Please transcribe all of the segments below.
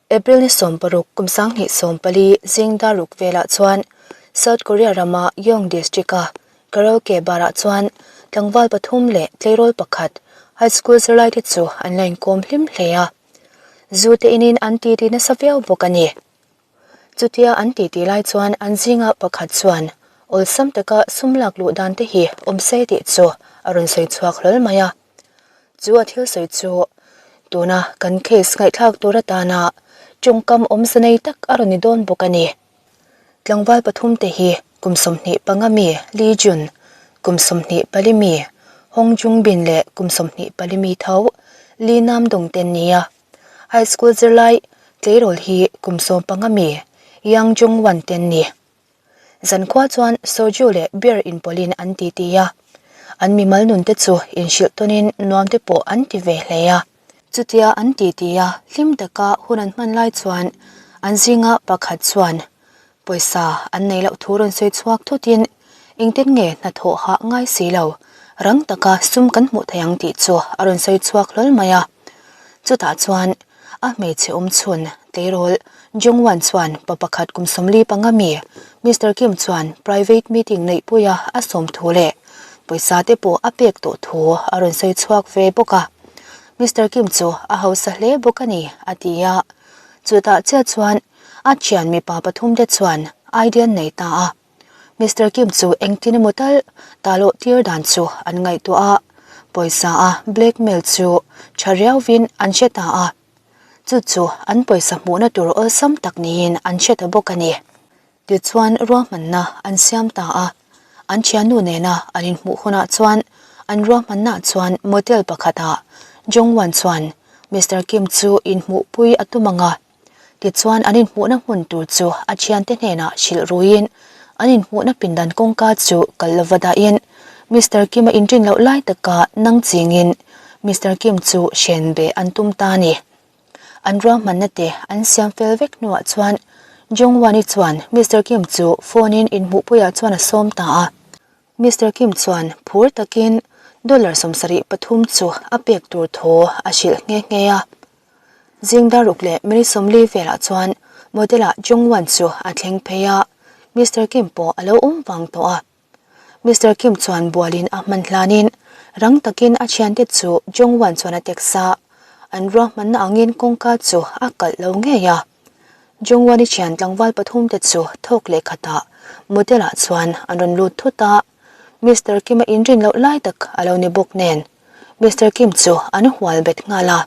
April ni 16 kum 2014 zing dar ruk velah chuan South Korea rama Yong District-a karaoke bar-ah chuan tlangval pathum leh tleirawl pakhat high school zirlaite chu an la inkawm hlim hle a. Zu te inin an titi nasa viau bawk a ni. Chutia an titi lai chuan an zinga pakhat chuan awlsam taka sum lak luh dan te hi awm se tih chu a rawn sawi chhuak hlawl mai a. Chu a thil sawi chu tuna kan case ngaihthlak tur atana tawngkam awmze nei tak a rawn ni dawn bawk a ni. Tlangval pathum te hi kum 25 mi Lee Jun, kum 24 mi Hong Jung Bin leh kum 24 mi tho Lee Nam Dong te an ni a. High school zirlai tleirawl hi kum 15 mi Yang Jung Wan te an ni. Zankhua chuan soju leh beer inpawlhin an titi a, an mimal nun te chu inhrilh tawnin nuam te pawh an ti ve hle a. Chutia an titi a, hlim taka hun an hman lai chuan an zinga pakhat chuan pawisa an nei loh thu rawn sawi chhuak thutin engtin nge hnathawh hah ngai si lo, rang taka sum kan hmuh thei ang tih chu a rawn sawi chhuak hlawl mai a. Chutah chuan A hmeichhe awm chhun tleirawl Jungwon chuan pa pakhat kum 45 mi Mister Kim chuan private meeting neihpuia a sawm thu leh pawisa te pawh a pek tawh thu a rawn sawi chhuak ve bawk a. Mister Kim chu a hausa hle bawk a ni, a ti a. Chutah chiah chuan a thian mipa pathum te chuan idea an nei ta a. Mister Kim chu engtin emaw tal talawh tir dan chu an ngaihtuah a, pawisa a blackmail chu tha riauvin an hre ta a, chu chu an pawisa hmuhna tur awlsam tak niin an hre ta bawk a ni. Tichuan ruahmanna an siam ta a, an thiannu nena an inhmuh hunah chuan an ruahmanna chuan motel pakhatah Jongwan chuan Mister Kim chu inhmuhpui a tum ang a, Tichuan an inhmuhna hmun tur chu a thiante hnenah hrilh ruiin an inhmuhna pindan kawngka chu kal lova dahin Mister Kim-a inrin loh lai taka nang chingin Mister Kim chu hren be an tum ta a ni. An ruahmanna te an siam fel vek hnuah chuan Jongwani chuan Mister Kim chu phone-in inhmuhpuiah chuan a sawm ta a. Mister Kim chuan phur takin dollar 73 chu a pek tur thu a hrilh nghe nghe a. Zing dar ruk leh minute 40 velah chuan motel-ah Jungwon chu a thleng phei a, Mister Kim pawh a lo awm vang tawh a. Mister Kim chuan bualin a hman hlanin rang takin a thiante chu Jungwon chuan a text a, an ruahmanna angin kawngka chu a kalh lo ngei a. Jungwon-i thian tlangval pathum te chu thawk leh khatah motel-ah chuan an rawn lut thut a, Mister Kim-a inrin loh lai tak a lo ni bawk nen. Mister Kim chu an hual bet nghal a,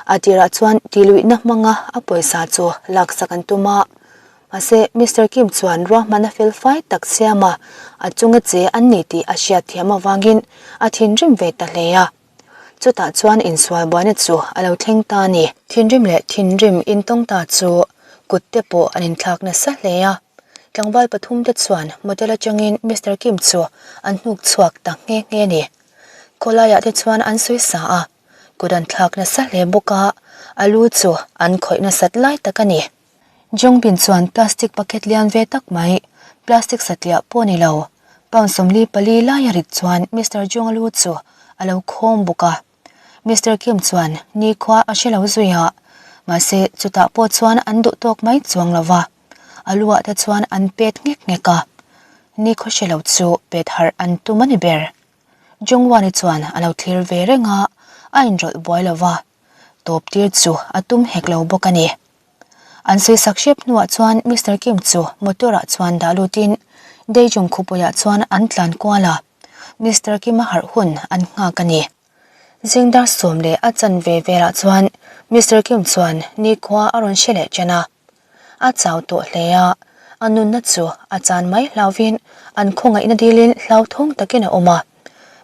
a tirah chuan tiluihna hmanga a pawisa chu laksak an tum a, mahse Mister Kim chuan ruahmanna fel fai tak siam a, a chunga che an ni tih a hriat thiam avangin a thinrim ve ta hle a. Chutah chuan insual buaina chu a lo thleng ta a ni. Thinrim leh thinrim intawng ta chu kut te pawh an inthlak nasa hle a, tlangval pathum te chuan motel atangin Mister Kim chu an hnuk chhuak ta nghe nghe a ni. Khawlaiah te chuan an sawi sa a, kut an thlak nasa hle bawk a, a lu chu an khawih nasat lai tak a ni. Jongbin chuan plastic bucket lian ve tak mai, plastic satliah pawh ni lo, pound 44 lai a rit chuan Mister Jong-a lu chu a lo khawm bawk a. Mister Kim chuan nikhua a hre lo zui a, mahse chutah pawh chuan an duh tawk mai chuang lo va, a luah te chuan an pet nghek nghek a, nikhaw hre lo chu pet harh an tum a ni ber. Jungwani chuan a lo thlir ve reng a, a inrawlh buai lo va, tawp tir chu a tum hek lo bawk a ni. An sawisak hrep hnuah chuan Mister Kim chu motor ah chuan dah lutin Daejung khawpuiah chuan an tlan kual a, Mister Kim-a harh hun an nghak a ni. Zing dar sawm leh a chanve velah chuan Mister Kim chuan nikhua a rawn hre leh ṭan a. A chau tawh hle a, a nunna chu a chan mai hlauvin an khawngaihna dilin hlauthawng takin a awm a.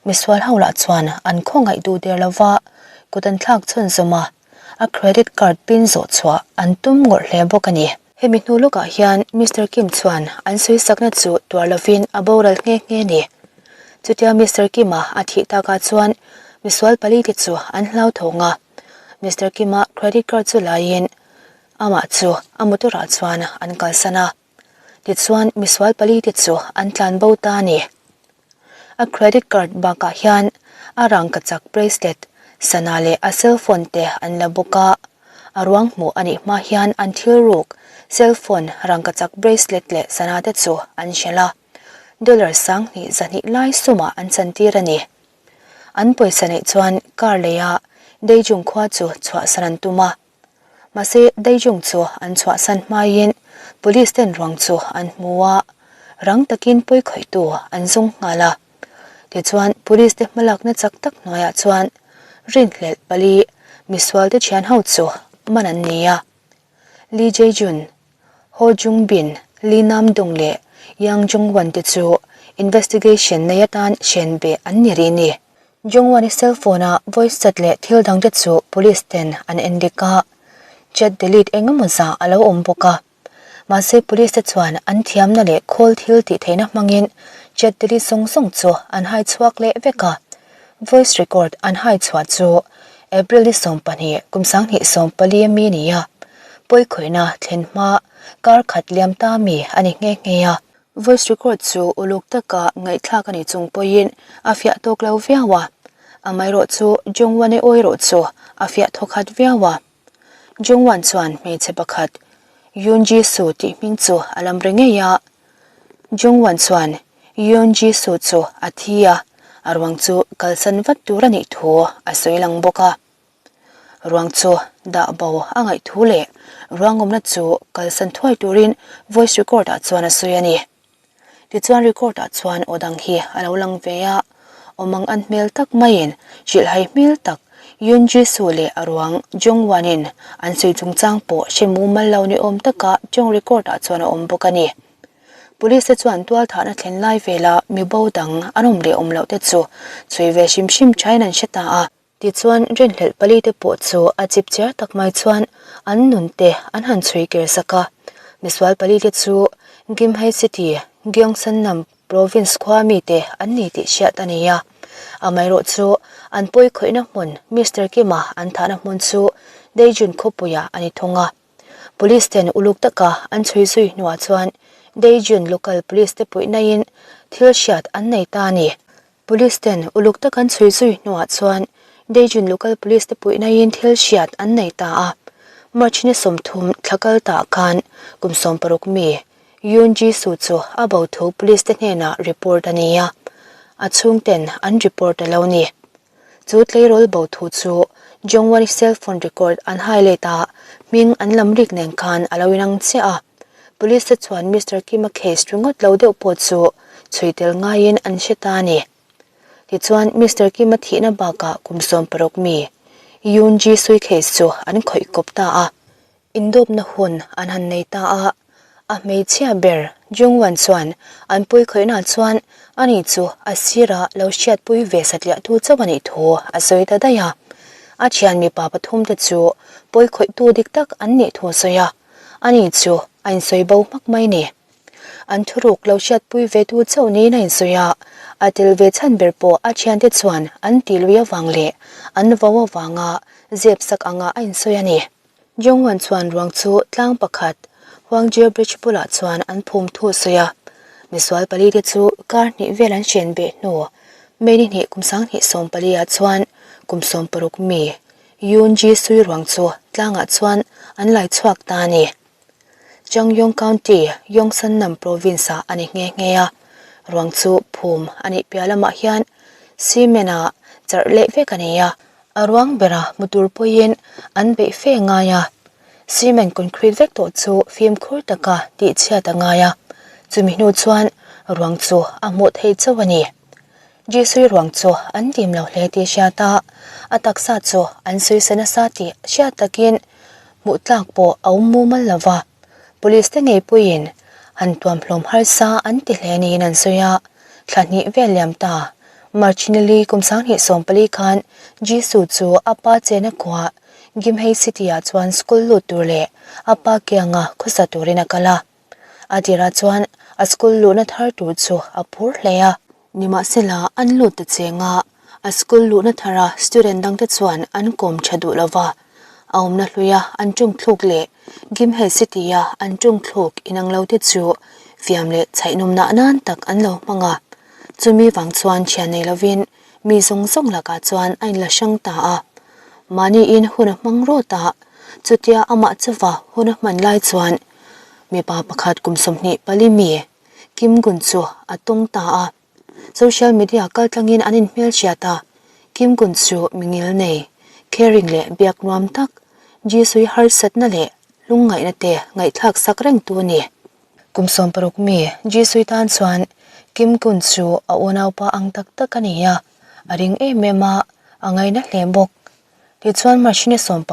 Misual ho lah chuan an khawngaih duh der lova kut an thlak chhunzawm a, a credit card pin zawh chhuah an tum ngawrh hle bawk a ni. Hemi hnu lawkah hian Mister Kim chuan an sawisakna chu tuar lovin a boral nghe nghe a ni. Chutia Mister Kim-a a thih takah chuan misual pali te chu an hlauthawng a, Mister Kim-a credit card chu laiin Amah chu a motor ah chuan an kalsan a, tichuan misual pali te chu an tlan bo ta a ni. A credit card bakah hian a rangkachak bracelet, sana leh a cell phone te an la bawk a. A ruang hmuh a nih hma hian an thil ruk, cell phone, rangkachak bracelet leh sana te chu an hrelh a. Dollar 2000 200 lai sumah an chantir a ni. An pawisa neih chuan car leia Daejung khua chu chhuahsan an tum a. Mahse, Daejung chu an chhuahsan hmaiin police ten ruang chu an hmu a, rang takin pawikhawihtu an zung nghal a. Tichuan, police te hmalakna chak tak hnuaiah chuan rinhlelh pali misualte thian ho chu man an ni a. Lee Jae-jun, Ho Jung-bin, Lee Nam-dong leh Yang Jong-won te chu investigation nei atan hren beh an ni rih ni. Jong-won-i cell phone-a voice chat leh thil dang te chu police ten an en dik a, chat delete eng emaw zah a lo awm bawk a. Mahse police te chuan an thiamna leh khawl thil tih theihna hmangin chat delete zawng zawng chu an hai chhuak leh vek a. Voice record an hai chhuah chu April ni 12 kum 2014 a mi ni a, pawikhawihna thlen hma kar khat liam ta mi a ni nghe nghe a. Voice record chu uluk taka ngaihthlak a ni chung pawhin a fiah tawk lo viau a, amaherawh chu Jongwan-e awi erawh chu a fiah thawkhat viau a. Jongwan chuan hmeichhe pakhat Yoon Ji-soo tih hming chu a lam ri ngei a, Jongwan chuan Yoon Ji-soo chu a thi a, a ruang chu kalsan vat tur a nih thu a sawi lang bawk a. Ruang chu dah bo a ngaih thu leh ruangawmna chu kalsan thuai turin voice record ah chuan a sawi a ni. Tichuan record ah chuan aw dang hi a lo lang ve a, awmang an hmel tak maiin hrilhhai hmel tak Yoon Ji-soo leh a ruang Jung Wan-in an sawi chungchang pawh hre mumal lo ni awm taka tawng record ah chuan a awm bawk a ni. Police te chuan tualthahna thlen lai vela mi bo dang an awm leh awm loh te chu chhui ve hrim hrim thain an hre ta a. Tichuan rinhlelh pali te pawh chu a chip chiar tak mai chuan an nun te an han chhui kir sak a. Misual pali te chu Gimhae City, Gyeongsangnam Province khua mi te an ni tih hriat a ni a. Amaherawh chu an pawi khawihna hmun Mister Kim-a an thahna hmun chu Daejeon khawpuiah a ni thung a. Police ten uluk taka an chhui zui hnuah chuan Daejeon local police te puihnain thil hriat an nei ta a ni. Police ten uluk taka an chhui zui hnuah chuan Daejeon local police te puihnain thil hriat an nei ta a. March ni 30 thla kal tah khan kum 60 mi Yoon Ji-soo chu a bo thu police te hnenah report a ni a, a chhungten an report a lo ni. Chu tleirawl bo thu chu Jongwon-i cell phone record an hai let a, hming an lam rik nen khan a lo inang chiah a. Police te chuan Mister Kim-a case ringawt lo deuh pawh chu chhui tel ngaiin an hre ta a ni. Tichuan Mister Kim-a thihna bakah kum 16 mi Yoon Ji-sui case chu an khawih kawp ta a. Indawpna hun an han nei ta a, a hmeichhia ber Jungwan chuan an pui khawihna chuan ani chu a sirah lo hriatpui ve satliahtu chauh a nih thu a sawi ta daih a. A thian mipa pathumte chu pawi khawihtu dik tak an nih thu a sawi a, ani chu a insawi bo hmak mai ni. An thuruk lo hriatpui ve tu chauh niin a insawi a, a tel ve chhan ber pawh a thiante chuan an tih lui avang leh an vo avanga zep sak anga a insawi a ni. Jongwan chuan ruang chu tlang pakhat Hwangje Bridge bulah chuan an phum thu sawi a, misual pali te chu kar hnih vel an hren beh hnu May ni hnih kum 2014 ah chuan kum 60 mi Yoon Ji Sui ruang chu tlangah chuan an lai chhuak ta a ni. Changyong County, Yongsan-nam Province ah a ni nghe nghe a, ruang chu phum a nih piah lamah hian cement ah charh leh vek a ni a, A ruang bera hmu tur pawhin an beih fe ngai a, cement concrete vek tawh chu fimkhur taka tihchhiat a ngai a, chumi hnu chuan ruang chu a hmuh theih chauh a ni. Jisui ruang chu an dim lo hle tih hriat a, a taksa chu an sawi sa nasa tih hriat takin hmuh tlak pawh a awm mumal lo va, police te ngei puiin han tuamhlawm harsa an ti hle niin an sawi a, thla hnih vel liam ta. March ni li kum 2014 khan Jisoo chu a pa chena khua Gimhae City-ah chuan school lut tur leh a pa kianga khawsa turin a kal a. A tirah chuan a school luhna thar tur chu a phur hle a. Nimahsela an lut ta cheng a, a school luhna thara student dangte chuan an kawm tha duh lo va. A awmna hluia an tawngthluk leh Gimhae City-a an tawngthluk inang lote chu fiam leh chhaihnawmnah nan tak an lo hmang a. Chumi vang chuan thian nei lovin mi zawng zawng lakah chuan a inla hrang ta a. Mahniin hun a hmang rawt a. Chutia amah chuva hun a hman lai chuan mipa pakhat kum 24 mi Kim Gun chu a tawng ta a. Social media kaltlangin an inhmelhriat a, Kim Gun chu mi ngil nei, caring leh biak nuam tak, Jisui harsatna leh lungngaihna te ngaihthlak sak reng tu a ni. Kum 60 mi Jisui tan chuan Kim Gun chu a unaupa ang tak tak a ni a, a ring em em a, a ngaina hle bawk. Tichuan March ni 15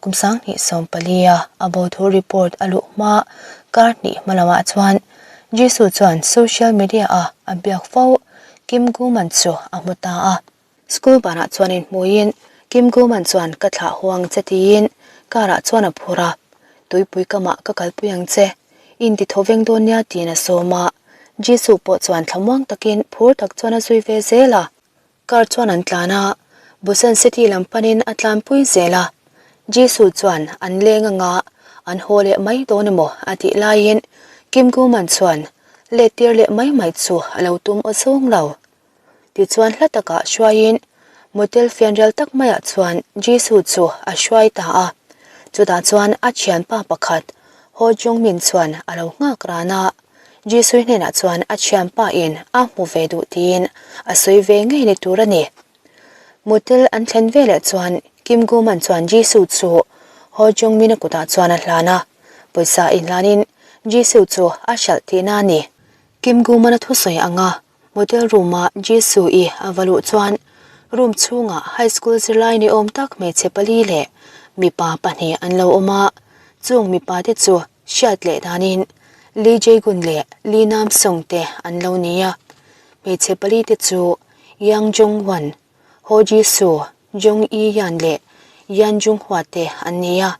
kum 2014 a a bo thu report a luh hma kar hnih hma lamah chuan Jisoo chuan social media a a biak fo Kim Gu-man chu a hmu ta a. School banah chuan inhmuiin Kim Gu-man chuan ka thlah haw ang che tiin car ah chuan a phur a, tuipui kamah ka kalpui ang che, in ti tho veng dawn nia tiin a sawm a. Jisoo pawh chuan thlamuang takin phur tak chuan a zui ve zel a. Car chuan an tlan a, Busan City lam panin a tlanpui zel a. Jisoo chuan an leng anga an haw leh mai dawn emaw a tih laiin Kim Gu-man chuan let tir leh mai mai chu a lo tum aw zawng lo. Tichuan hla takah hruaiin motel fianrial tak maiah chuan Jisoo chu a hruai ta a. Chutah chuan a thianpa pakhat Ho Jung-min chuan a lo nghak ran a. Jisui hnenah chuan a thianpa in a hmu ve duh tiin a sawi ve ngei ni tur a ni. Motel an thlen veleh chuan Kim Gu-man chuan Jisoo chu Ho Jung-min-a kutah chuan a hlan a, pawisa inhlanin Jisoo chu a hralh tihna a ni. Kim Gu-man-a thusawi anga motel room-a Jisoo-i a va luh chuan room chhungah high school zirlai ni awm tak hmeichhe pali leh mipa pahnih an lo awm a, chung mipa te chu Hriat leh danin Lee Jae-gun leh Lee Nam-sung te an lo ni a, hmeichhe pali te chu Yang Jong-won, Ho Ji-soo, Jung Yi-yan leh Yan Jung-hwa te an ni a,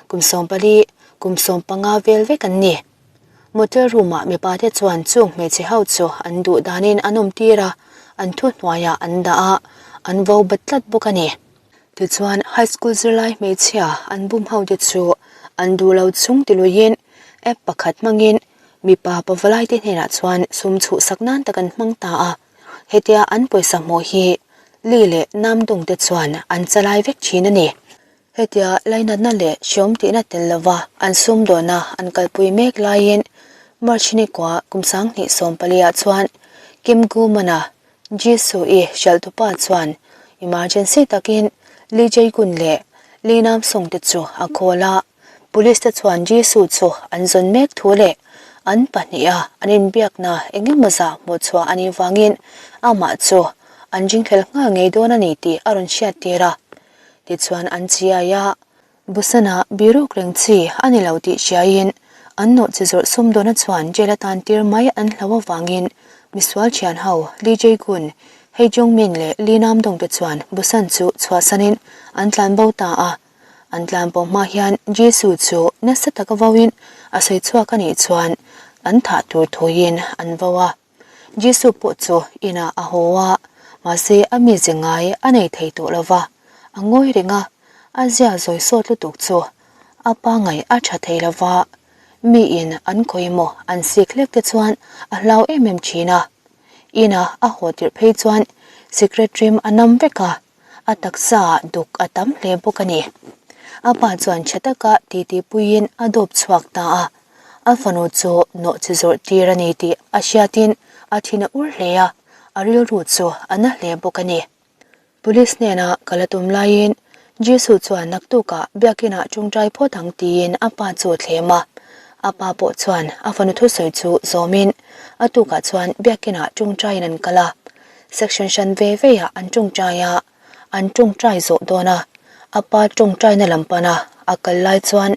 kum 14, kum 15 vel vek an ni. Motel room-ah mipa te chuan chung hmeichhe ho chu an duh danin an awm tir a, an thuhnuaiah an dah a, an vo bat tlat bawk a ni. Tichuan, high school zirlai hmeichhia an bum ho te chu an duh lo chung ti luiin app pakhat hmangin mipa pavalai te hnenah chuan sum chhuhsak nan tak an hmang ta a. Hetia an pawisa hmuh hi Li leh Namdung te chuan an chalai vek thin a ni. Hetia lainatna leh hriawm tihna tel lova an sumdawna an kalpui mek laiin March ni kua kum 2014 ah chuan Kim Gu-man-a Jisoo i hralhtupa chuan emergency takin Lee Jae-gun leh Lee Nam-sung te chu a call a, police te chuan Jisoo chu an zawn mek thu leh an pahniha an inbiakna eng emaw zah hmuhchhuah a nih vangin amah chu an ringhlel nghal ngei dawn a ni tih a rawn hriattir a. Tichuan an chiai a. Busana biruk reng chi a ni lo tih hriaiin an nawh chi zawrh sumdawna chuan jail atan tir mai an hlo avangin misual thian ho Lee Jae-gun, Hae Jong-min leh Lee Nam-dong te chuan Busan chu chhuahsanin an tlan bo ta a. An tlan pawh hma hian Jisoo chu nasa taka voin a sawi chhuak a nih chuan an thah tur thuiin an vo a. Jisoo pawh chu inah a haw a, mahse a mize ngai a nei thei tawh lo va, a ngawi reng a, a zia zawi sawt lutuk chu a pa ngaih a tha thei lo va, miin an khawi emaw an sik hlek te chuan a hlau em em thin a. Inah a haw tirh phei chuan sikret rim a nam vek a, a taksa ah duk a tam hle bawk a ni. A pa chuan tha taka titi puiin a dawp chhuak ta a, a fanu chu nawh chi zawrh tir a ni tih a hriatin a thin a ur hle a, a rilru chu a na hle bawk a ni. Police hnena kal a tum laiin Jisoo chuan naktukah biakinah tawngtai phawt ang tiin a pa chu a thlem a, a pa pawh chuan a fanu thusawi chu zawmin a tukah chuan biakinah tawngtaiin an kal a. Section hran ve ve ah an tawngtai a, an tawngtai zawh dawn a, a pa tawngtaina lam pana a kal lai chuan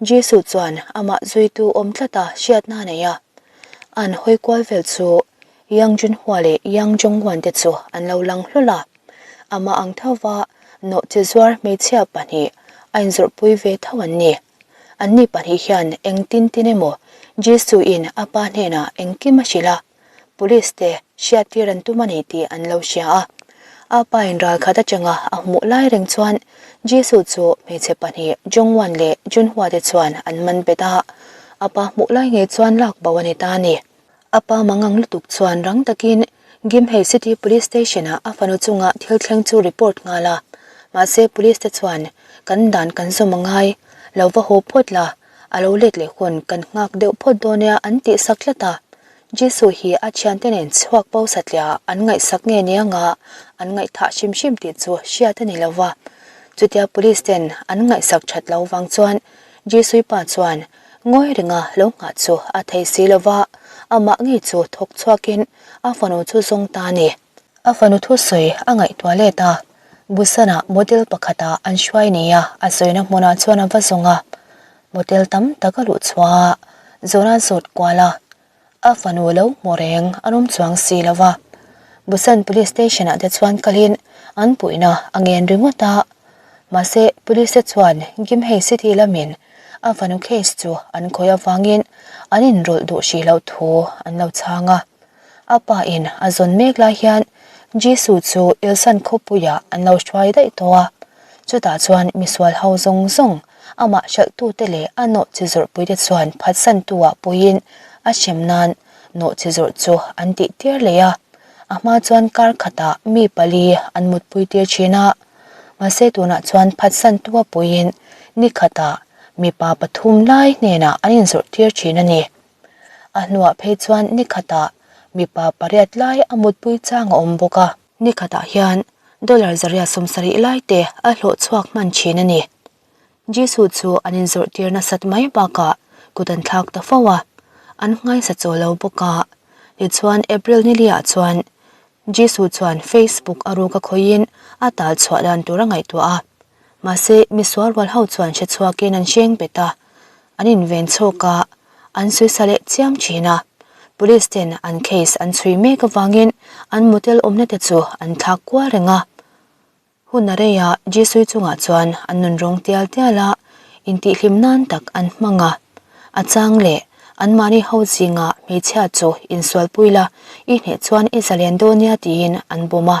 Jisoo chuan amah zuitu awm tlata hriatna a nei a, an hawi kual vel chu Yang Junhua leh Yang Jongwan te chu an lo lang hlawl a, amah ang thova nawhchi zuar hmeichhia pahnih a inzawrhpui ve tho an ni. Anni pahnih hian engtin tin emaw Jisoo in a pa hnenah engkim a hrilh a, Police te hriattir an tum a ni tih an lo hria a. A pa in ral khat atanga a hmuh lai reng chuan Jisoo chu hmeichhe pahnih Jongwan leh Junhua te chuan an man bet a, a pa hmuh lai ngei chuan lak bo a ni ta a ni. A pa mangang lutuk chuan rang takin Gimhae City Police Station ah a fanu chunga thil thleng chu report nghal a. Mahse Police te chuan kan dan kan zawm a ngai. Lo va haw phawt la, a lo let leh hun kan nghak deuh phawt dawn nia an tih sak tlat a. Jisoo hi a thiante nen chhuak bo satliah an ngaihsak nge nia nga an ngaihthah hrim hrim tih chu hriat a ni lo va. Chutia police ten an ngaihsak that lo vang chuan Jisoo pa chuan ngawi ringa lo nghah chu a thei si lo va, amah ngei chu thawk chhuakin a fanu chu zawng ta a ni. A fanu thusawi a ngaihtuah let a, Busan-ah motel pakhatah an hruai nia a sawina hmunah chuan a va zawng a, motel tam tak a luh chhuah a, zawn a zawt kual a, a fanu lo hmu reng a rawm chuang si lo va. Busan Police Station-ah te chuan kalin an puihna a ngen ringawt a, mahse Police te chuan Gimhae City lamin a fanu case chu an khawih avangin an inrawlh duh hrih loh thu an lo chhang a. A pa in a zawn mek lai hian Jisoo chu Ilsan khawpuiah an lo hruai daih tawh a, chutah chuan misual ho zawng zawng amah hralhtute leh a nawhchi zawrhpuite chuan phatsantu-ah puiin a hrem nan nawhchi zawrh chu an tih tir leh a, a hma chuan kar khatah mi pali an mutpui tir thin a, mahse tunah chuan phatsantu-a puiin ni khatah mipa pathum lai hnenah an inzawrh tir thin a ni. A hnuah phei chuan ni khatah mipa pariat lai a mutpui chang a awm bawk a. Ni khatah hian dollar zariat 70 lai te a hlawh chhuak hman thin a ni. Jisoo chu an inzawrh tir nasat mai bakah kut an thlak ta fo a, an nghaisa chaw lo bawk a. Tichuan April ni liah chuan Jisoo chuan Facebook a ruk a khawihin a tal chhuah dan tur a ngaihtuah a. Mahse misual rual ho chuan hre chhuakin an hreng bet a. An inven chhawk a, an suisa leh chiam thin a. Police ten an case an chhui mek avangin an motel awmna te chu an thlak kual reng a. Hun a rei a, Jisui chungah chuan an nun rawng tial tial a, intihhlim nan tak an hmang a. A chang leh anmahni ho zinga hmeichhia chu insualpui la, i hneh chuan i zalen dawn nia tiin an bawm a.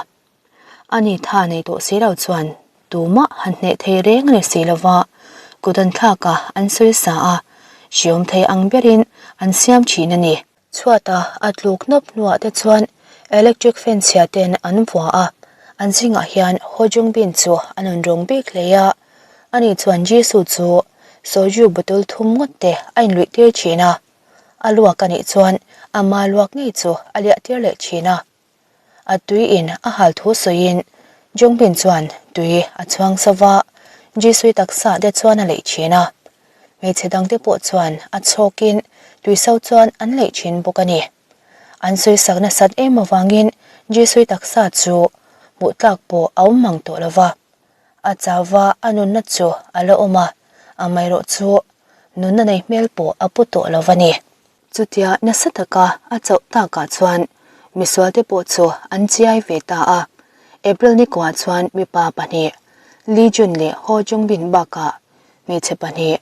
Ani tha nei tawh si lo chuan tumah han hneh thei reng a ni si lo va, kut an thlak a, an sawi sa a, hriawm thei ang berin an siam thin a ni. Chhuata a tluk hnawp hnuah te chuan electric fan chhia ten an vua a, an zingah hian Ho Jung Bin chu a nun rawng bik hle a, ani chuan Jisoo chu soju bottle thum ngawt te a inluih tir thin a, a luak a nih chuan ama luak ngei chu a liah tir leh thin a. A tui in a hal thu sawiin Jongbin chuan tui a chhuang sa va, Jisui taksa te chuan a leih thin a. Hmeichhe dangte pawh chuan a chhawkin tui so chuan an leih thin bawk a ni. An sawisak nasat em avangin Jisui taksa chu hmuh tlak pawh a awm mang tawh lo va. A chau va a nunna chu a la awm a, amaherawh chu nunna nei hmel pawh a pu tawh lo va ni. Chutia nasa taka a chauh takah chuan misualte pawh chu an chiai ve ta a. April ni kuah chuan mipa pahnih, Lee Jun leh Ho Jung Bin bakah hmeichhe pahnih,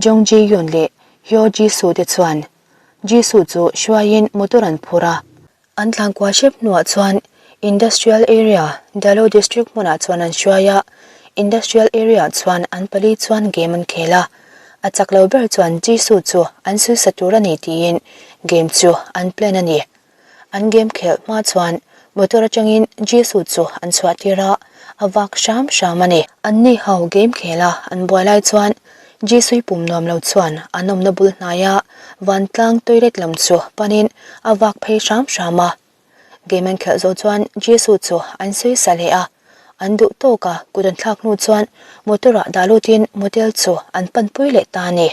Jung Ji Yoon leh Hyo Ji Soo te chuan Ji Soo chu hruaiin motor an phur a. An tlankual hrep hnuah chuan Industrial Area, Dalo District hmunah chuan an hruai a, Industrial Area-ah chuan an pali chuan game an khel a, a chak lo ber chuan Jisoo chu an suisa tur a ni tiin game chu an plan a ni. An game khelh hma chuan motor atangin Jisoo chu an chhuah tir a, a vak hram hram a ni. Anni ho game khel a an buai lai chuan Jisui pum nuam lo chuan an awmna bul hnaia vantlang toilet lam chu panin a vak phei hram hram a. Game an khelh zawh chuan Jisu chu an sawi sa leh a, an duh tawk a kut an thlak hnu chuan motor ah dah lutin motel chu an panpui leh ta a ni.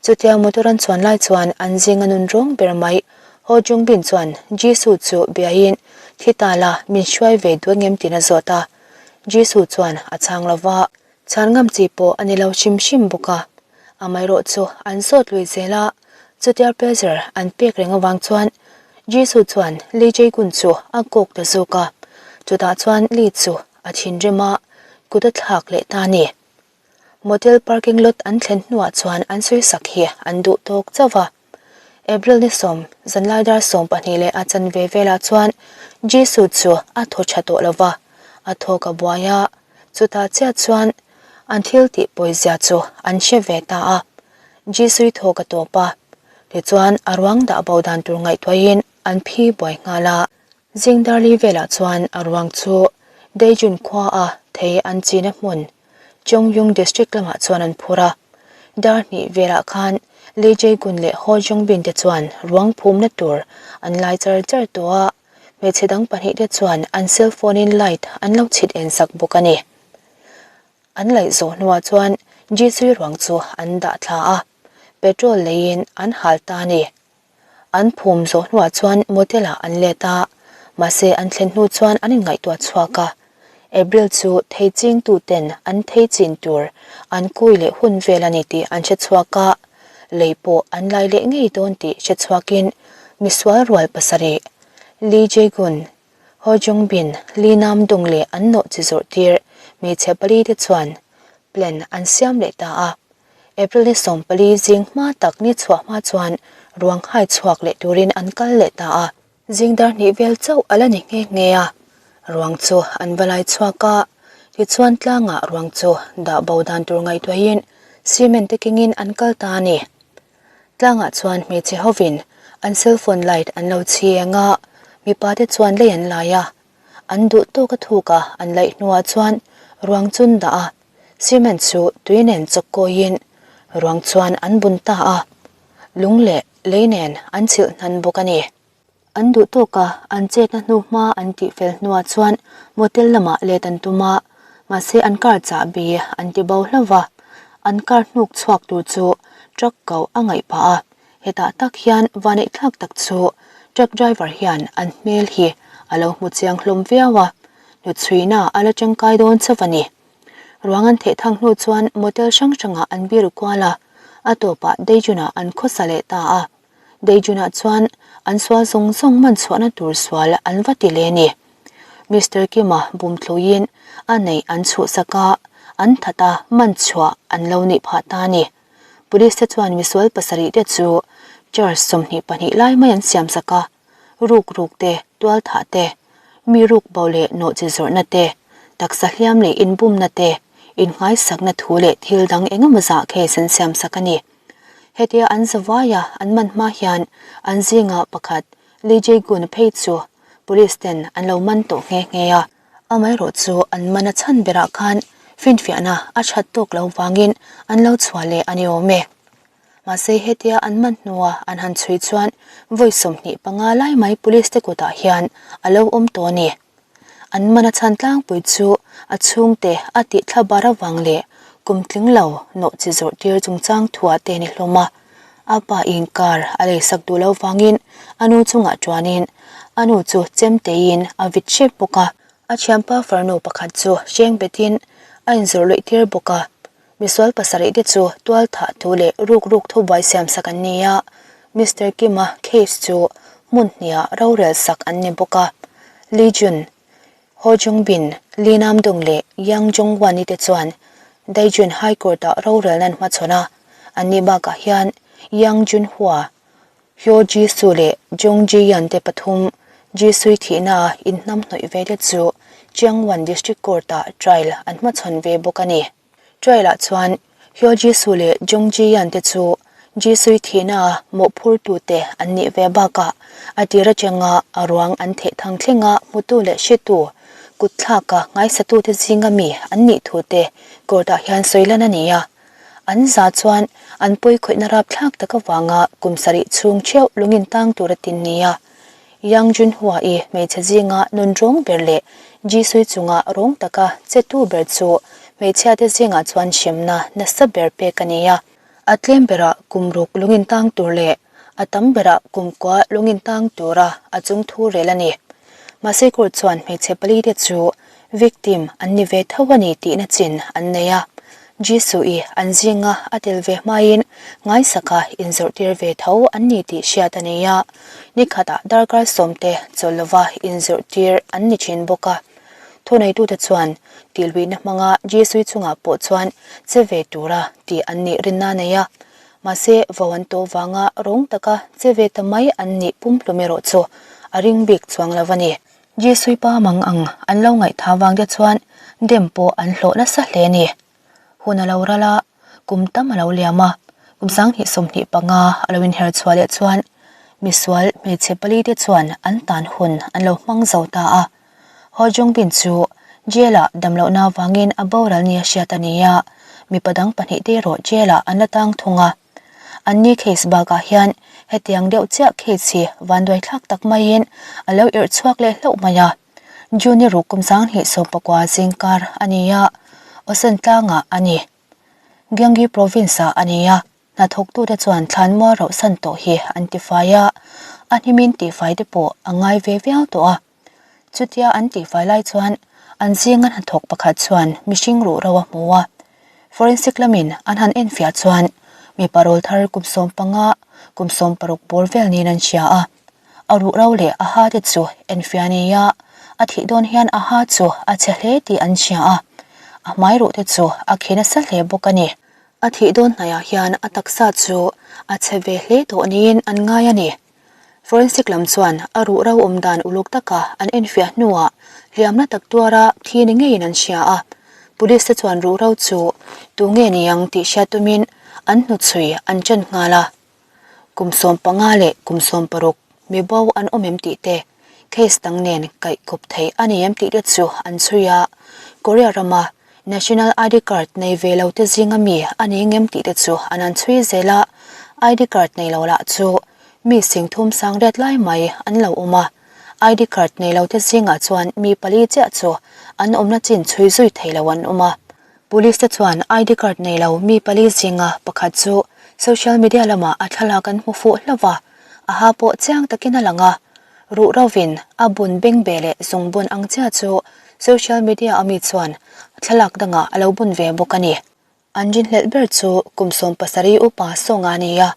Chutia motor an chuan lai chuan an zinga nun rawng ber mai Ho Jung Bin chuan Jisu chu biain thi ta la min hruai ve duh angem tiin a zawt a. Jisu chuan a chhang lo va. Chhan ngam chi pawh a ni lo hrim hrim bawk a, amaherawh chu an zawt lui zel a, chutia pressure an pek reng avang chuan Jisoo chuan Lee Jae Gun chu a kawk ta zawk a, chutah chuan Lee chu a thinrim a, kut a thlak leh ta a ni. Motel parking lot an thlen hnuah chuan an sawisak hi an duh tawk chauh a. April ni sawm, zanlai dar 12 leh a chanve velah chuan Jisoo chu a thaw tha tawh lo va, a thawk a buai a, chutah chiah chuan an thil tih pawizia chu an hre ve ta a. Jisoo thawk a tawp a, tichuan a ruang dah bo dan tur ngaihtuahin an phi buai nghal a. Zing darli velah chuan a ruang chu Daejeon khua a thei an china hmun Chongyung District lamah chuan an phur a. Dar hnih velah khan Lee Jae-gun leh Ho Jung-bin te chuan ruang phumna tur an lai char char tawh a, hmeichhe dang pahnihte chuan an cell phone-in light an lo chhit en sak bawk a ni. An laih zawh hnuah chuan Jisui ruang chu an dah thla a, petrol leiin an hal ta a ni. An phum zawh hnuah chuan motel ah an let a, mahse an thlen hnu chuan an inngaihtuah chhuak a. April chu thei ching tu ten an thei chin tur an kui leh hun vel a ni tih an hre chhuak a, lei pawh an lai leh ngei dawn tih hre chhuakin misual rual pasarih Lee Jae-gun, Ho Jung-bin, Lee Nam-dong leh an nawh chi zawrh tir hmeichhe pali te chuan plan an siam leh ta a. April ni 14 zing hma tak ni chhuah hma chuan ruang hai chhuak leh turin an kal leh ta a. Zing dar hnih vel chauh a la ni nghe nghe a, ruang chu an va lai chhuak a, tichuan tlangah ruang chu dah bo dan tur ngaihtuahin cement te kengin an kal ta a ni. Tlangah chuan hmeichhe hovin an cellphone light an lo chhi eng a, mipa te chuan lei an lai a, an duh tawk a thuk a an laih hnuah chuan ruang chu an dah a. Cement chu tui nen chawk kawiin ruang chuan an bun ta a, lung leh lei nen an chhilh hnan bawk a ni. An duh tawk a, an chetna hnu hma an tih fel hnuah chuan motel lamah let an tum a, mahse an car chahbi an ti bo hlauh va, an car hnuk chhuak tur chu truck koh a ngaih pah a, hetah tak hian vaneihthlak tak chu truck driver hian an hmel hi a lo hmu chiang hlawm viau a, hnuchhuina a la tangkai dawn chauh a ni. Ruang an theh thang hnu chuan motel hrang hrangah an biru kual a, a tawpah Daejun-ah an khawsa leh ta a. Daejun-ah chuan an sual zawng zawng man chhuahna tur sual an va ti leh a ni. Mister Kim-a bumthluin a neih an chhuhsak a, an that a, man chhuah an lo nih phah ta a ni. Police te chuan misual pasarih te chu charge 22 lai mai an siamsak a. ruk ruk te, tual thah te, mi ruk bo leh nawh chi zawrhna te, taksa hliam leh inbumna te, innghaisakna thu leh thil dang eng emaw zah case an siamsak a ni. Hetia an zavaia an man hma hian an zingah pakhat Lee Jae-gun phei chu police ten an lo man tawh nghe nghe a. Amaherawh chu an man a chhan berah khan finfiahna a that tawk lo vangin an lo chhuah leh a ni awm e. Mahse hetia an man hnua an han chhui chuan vawi 25 lai mai police te kutah hian a lo awm tawh a ni. An man a chhan tlangpui chu a chhungte a tih thla bar avang leh kum tling lo nawh chi zawrh tir chungchang thuah te ni hlawm a. A pa in car a leisak duh lo vangin a nu chungah tuanin a nu chu chem teiin a vit hrep bawk a. A thianpa farnu pakhat chu hreng betin a inzawrh luih tir bawk a. Misual pasarih te chu tual thah thu leh ruk ruk thubuai siam sak an ni a, Mister Kim-a case chu hmun hniah rorel sak an ni bawk a. Lee Jun, Ho Jung Bin, Lee Nam Dong leh Yang Jong Wan-i te chuan Daejeon High Court-ah rorel nan hmachhawn a, an nih bakah hian Yang Jun Hua, Hyo Ji Soo leh Jung Ji Yan te pathum Ji Sui thihna inhnamhnawih ve te chu Cheongwon District Court-ah trial an hmachhawn ve bawk a ni. Trial-ah chuan Hyo Ji Soo leh Jung Ji Yan te chu Ji Sui thihna mawhphurtute an nih ve bakah a tir atanga a ruang an theh thang thlenga hmutu leh hretu kutthlaka ngaisatute zinga mi an nih thu te court-ah hian sawi lan a ni a. An za chuan an pawi khawihna rapthlak tak avanga kum sarih chhung theuh lungin tang tur a tin nia. Yang Junhua-i hmeichhe zinga nun rawng ber leh Jisui chunga rawng taka chetu ber chu hmeichhiate zingah chuan hremna nasa ber pek a ni a. A tlem berah kum ruk lungin tang tur leh a tam berah kum kua lungin tang tura a chung thu rel a ni. Mahse court chuan hmeichhe palite chu victim an ni ve tho a ni tihna chin an nei a. Jisoo-i an zinga a tel ve hmain ngaisaka inzawrhtir ve tho an ni tih hriat a nei a. Nikhatah darkar sawmte chawlh lova inzawrhtir an ni thin bawk a. Thuneitute chuan tihluihna hmanga Jisoo-i chungah pawh chuan che ve tura tih an nih rinna a nei a. Mahse, vo an tawh vanga rawng taka che ve ta mai an nih pumhlum erawh chu a ring bik chuang lo a ni. Jisui pa mang ang an lo ngaihtha vang te chuan dem pawh an hlawh nasa hle a ni. Hun a lo ral a, kum tam a lo liam a, kum 2025 a lo inher chhuah leh chuan misual hmeichhe pali te chuan an tan hun an lo hmang zo ta a. Ho Jungbin chu jail-ah damlohna avangin a boral nia hriat a ni a. Mipa dang pahnihte erawh jail-ah an la tang thung a. Anni case bakah hian hetiang deuh chiah case hi vanduaithlak tak maiin a lo irh chhuak leh hlauh mai a. June-i ruk kum 2019 zingkar a ni a, Osan tlangah a ni. Gyeonggi province-ah a ni a, hnathawktute chuan thlanmual rauhsan tawh hi an tifai a, a hnimin tihfai te pawh a ngai ve viau tawh a. Chutia an tihfai lai chuan an zinga hnathawk pakhat chuan mihring ruh ro a hmu a. Forensic lamin an han enfiah chuan mipa rawl thar kum 15, kum 16 bawr vel niin an hria a. A ruh ro leh a ha te chu enfiah a ni a, a thih dawn hian a ha chu a chhe hle tih an hria a. A hmai ruh te chu a khi nasa hle bawk a ni. A thih dawn hnaiah hian a taksa chu a chhe ve hle tawh niin an ngai a ni. Forensic lam chuan a ruh ro awm dan uluk taka an enfiah hnuah hliamna tak tuara thi ni ngeiin an hria a. Police te chuan ruh ro chu tu nge ni ang tih hriat tumin an hnuchhui an ṭan nghal a. Kum 15 leh kum 16 mi bo an awm em tih te, case dang nen kaih kawp theih a ni em tih te chu an chhui a. Korea rama National ID card nei ve lo te zinga mi a ni ngem tih te chu an han chhui zel a, ID card nei lo lah chu mi singthum sang riat lai mai an lo awm a, ID card nei lo te zingah chuan mi pali chiah chu an awmna chin chhui zui thei lo an awm a. Police te chuan ID card nei lo mi pali zinga pakhat chu social media lamah a thlalak an hmu fuh hlauh a, a ha pawh chiang takin a lang a, Ruh rovin a bun bengbeh leh zungbun ang chiah chu social media a mi chuan thlalak dangah a lo bun ve bawk a ni. An rinhlelh ber chu kum 17 upa Songa a ni a,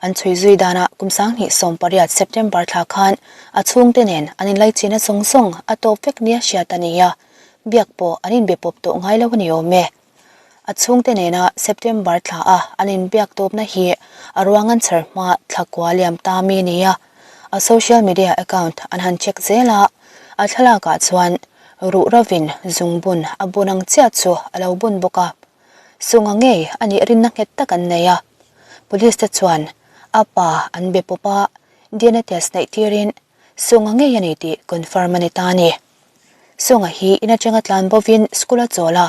an chhui zui danah kum 2018 September thla khan a chhungte nen an inlaichina zawng zawng a tawp vek nia hriat a ni a, biak pawh an inbe pawp tawh ngai lo a ni awm e. A chhungte nena September thla a an inbiak tawpna hi a ruang an chher hma thla kua liam ta mi nia a social media account an han check zel a, a thlalakah chuan ruh rovin zungbun a bun ang chiah chu a lo bun bawk a. Sunga ngei a nih rinna nghet tak an nei a. Police te chuan a pa an be pawp a, DNA test neih tirin Sunga ngei a ni tih confirm a ni ta a ni. Sunga hi in atanga tlan bovin school a chawl a,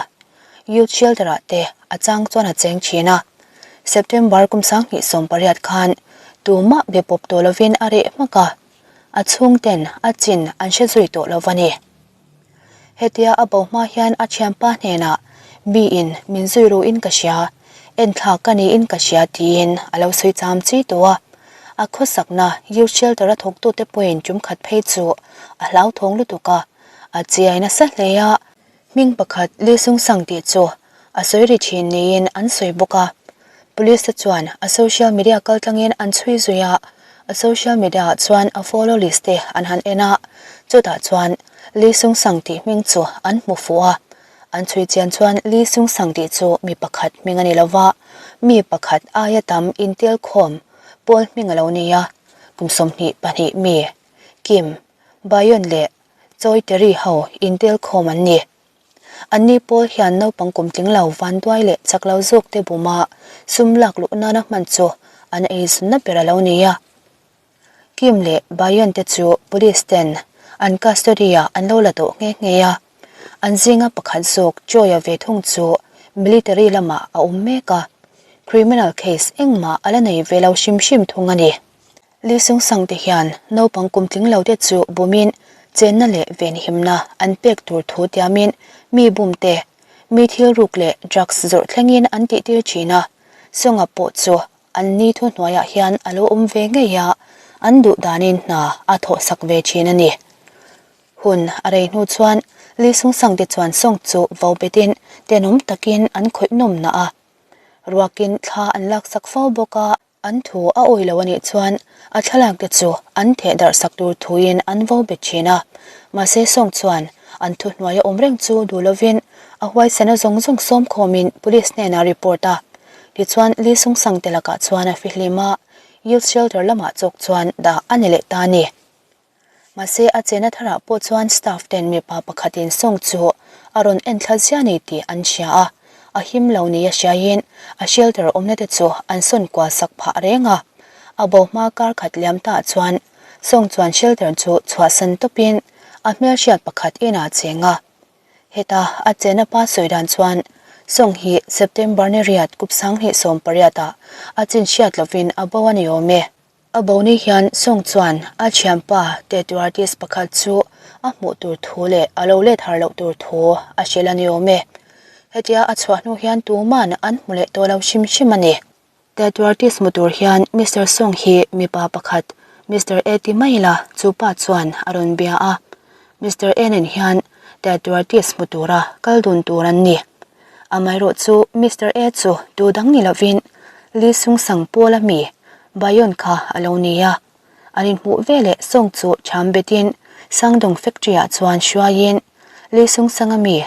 youth shelter ah te a chang chuan a cheng thin a. September kum 2018 khan tumah be pawp tawh lovin a reh hmak a, a chhungten a chin an hre zui tawh lo va ni. Hetia a bo hma hian a thianpa hnenah miin min zui ru in ka hria, enthlak ka niin ka hria tiin a lo sawi cham chi tawh a. A khawsakna youth shelter a thawktute pawhin tum khat phei chu a hlauthawng lutuk a, a chiai nasa hle a. Hming pakhat Lee Sung Sang tih chu a sawi ri thin niin an sawi bawk a. Police te chuan a social media kaltlangin an chhui zui a, a social media ah chuan a follow list te an han en a, chutah chuan Lee Sung Sang tih hming chu an hmu fuh a. An chhui chian chuan Lee Sung Sang tih chu mi pakhat hming a ni lova, mi pakhat aia tam intel khawm pawl hming a lo ni a, kum 22 mi Kim Bayon leh Choi Terry ho intel khawm an ni. Anni pawl hian naupang kum tling lo vanduai leh chak lo zawk te buma sum lak luh nana hman chu an eizawnna ber a lo ni a. Kim leh Bayon te chu police ten an custody ah an lo la tawh nghe nghe a. An zinga pakhat zawk Choi-a ve thung chu military lamah a awm mek a, criminal case engmah a la nei ve lo hrim hrim thung a ni. Li Sung Sang te hian naupang kum tling lo te chu bumin chenna leh venhimna an pek tur thu tiamin mi bum te, mi thil ruk leh drugs zawrh thlengin an tihtir thin a, Sunga pawh chu an ni thu hnuaiah hian a lo awm ve ngei a, an duh danin hna a thawhsak ve thin a ni. Hun a rei hnu chuan Li Sung Sang te chuan Song chu vo betin tenawm takin an khawih nawmna a, ruakin thla an laksak fo bawk a. An thu a awi lo a nih chuan a thlalak te chu an theh darh sak tur thuin an vo bet thin a. Mahse Song chuan an thu hnuaia awm reng chu duh lovin a huaisena zawng zawng sawm khawmin police hnenah report a. Tichuan Lee Sung Sang te lakah chuan a fihlim a, youth shelter lamah chawk chuan dah a ni leh ta a ni. Mahse a chena tharah pawh chuan staff ten mipa pakhatin Song chu a rawn en thla ziah ni tih an hria a, a him lo nia hriaiin a shelter awmna te chu an sawn kual sak phah reng a. A bo hma kar khat liam ta chuan Song chuan shelter chu chhuahsan tawpin a hmelhriat pakhat inah a cheng a. Heta a chena pa sawi dan chuan Song hi September ni riat kup 2018 ah a chin hriat lovin a bo a ni awm e. A bo ni hian Song chuan a thianpa tattoo artist pakhat chu a hmuh tur thu leh a lo let har loh tur thu a hrilh a ni awm e. Hetia a chhuah hnu hian tuman an hmu leh tawh lo hrim hrim a ni. Tattoo artist hmu tur hian Mister Song hi mipa pakhat Mister A ti mai la chu pa chuan a rawn bia a. Mister A nen hian tattoo artist hmu tura kal dun tur an ni. Amaherawh chu Mister A chu tu dang ni lovin Lee Sung Sang Paul-a mi Bayon kha a lo ni a. An inhmuh veleh Song chu cham betin Sangdong factory-ah chuan hruaiin Lee Sung Sang-a mi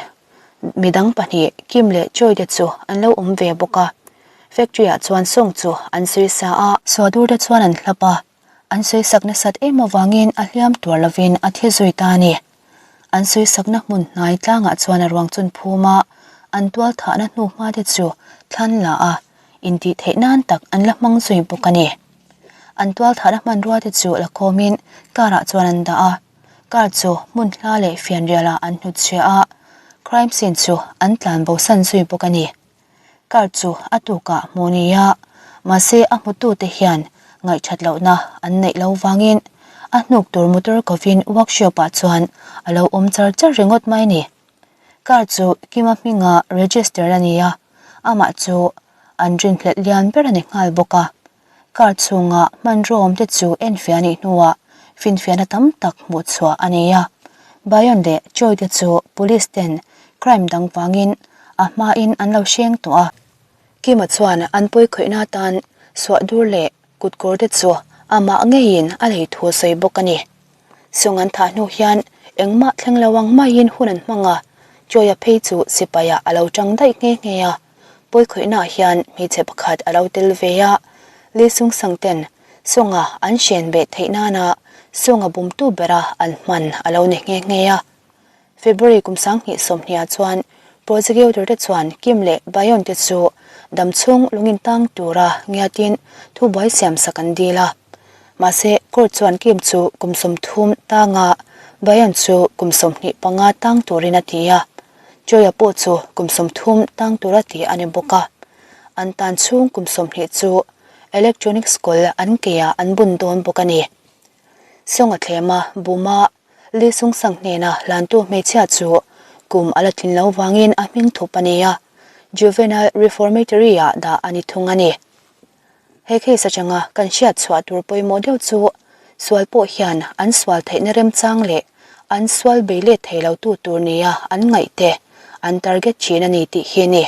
Midang pahnih, Kim leh Choi te chu an lo awm ve bawk a. Factory ah chuan Song chu an sawi sa a. Suadur te chuan an hlap a, an sawi sak nasat em avangin a hliam tuar lovin a thi zui ta a ni. An sawi sakna hmun hnai tlangah chuan a ruang chun phum a, an tual thahna hnu hma te chu thlan la a, intih theih nan tak an la hmang zui bawk a ni. An tual thahna hmanrua te chu la khawmin car ah chuan an dah a. Car chu hmun hla leh fianrialah an hnutchhiah a, crime scene chu an tlan bosan zui bawk a ni. Car chu a tukah hmuh ni a, mahse a hmutute hian ngaihthat lohna an neih lo vangin a hnuk tur motor kovin workshop ah chuan a lo awm char char ringawt mai a ni. Car chu Kima hminga register a ni a, amah chu an rinhlelh lian ber a ni nghal bawk a. Car chhunga hmanraw awmte chu enfiah anih hnuah finfiahna tam tak hmuh chhuah a ni a. Bayon leh Choi te chu police ten crime dang vangin a hmain an lo hreng tawh a. Kima chuan an pawi khawihna atan suahdur leh kutkawr te chu amah ngeiin a lei thu a sawi bawk a ni. Sung an thah hnu hian engmah thleng lo ang maiin hun an hmang a, Choi-a phei chu sipaiah a lo tang daih nghe nghe a. Pawikhawihnaah hian hmeichhe pakhat a lo tel ve a, Lee Sung Sang ten Songa an hren beh theih nana Songa bumtu bera an hman a lo ni nghe nghe a. February kum 2020 ah chuan prosecutor te chuan Kim leh Bayon te chu damchhung lungin tang tura ngiatin thubuai siamsak an dil a. Mahse, court chuan Kim chu kum 30 tanga Bayon chu kum 25 tang turin a ti a. Joya pawh chu kum 30 tang tura ti a ni bawk a, an tan chhung kum 20 chu electronic school an keiah an bun dawn bawk a ni. Songa thlema Buma Lee Sung Sang hnena hlantu hmeichhia chu kum a la tlin lo vangin a hming thup a ni a, Juvenile Reformatory-ah dah a ni thung a ni. He case atanga kan hriat chhuah tur pawimawh deuh chu sual pawh hian an sual theihna remchang leh an sual bei let thei lo tu tur nia an ngaih te an target thin a ni tih hi a ni.